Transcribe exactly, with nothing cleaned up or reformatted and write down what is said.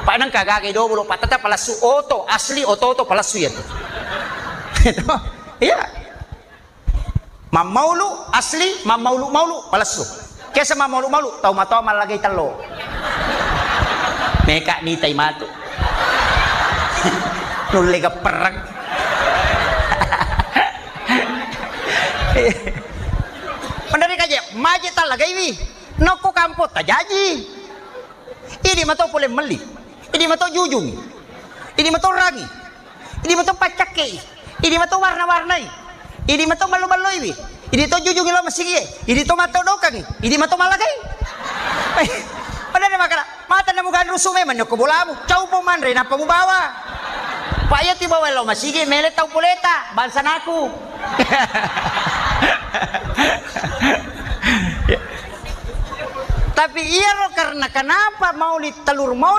Pak nengka gagai dobolo, Pak, tetap palessu oto, asli oto-oto palessu ya tuh. Iya. Mammaulu asli, mammaulu-maulu palessu. Kesa mammaulu-maulu, tau matoa mallagai tello. Meka nitai matu. Nulle geppereng. Menderri kaje, maje tallagaiwi. Nokko kampo tajaji. Idi mato pole melli. Idi mato jujung. Idi mato rangi. Idi mato paccakkei. Idi mato warna-warnai. Idi mato ballo-balloiwi. Idi to jujungi lo masigie. Idi to mato dokangi. Idi mato malagai. Pada makana, mata namu ganrusu memang nyokko bolamu. Cau po manre napa mubawa. Pak iya tibawa lo masigi mele tau poleta, bangsa naku. Tapi iyaro karena kenapa maulid telur maulid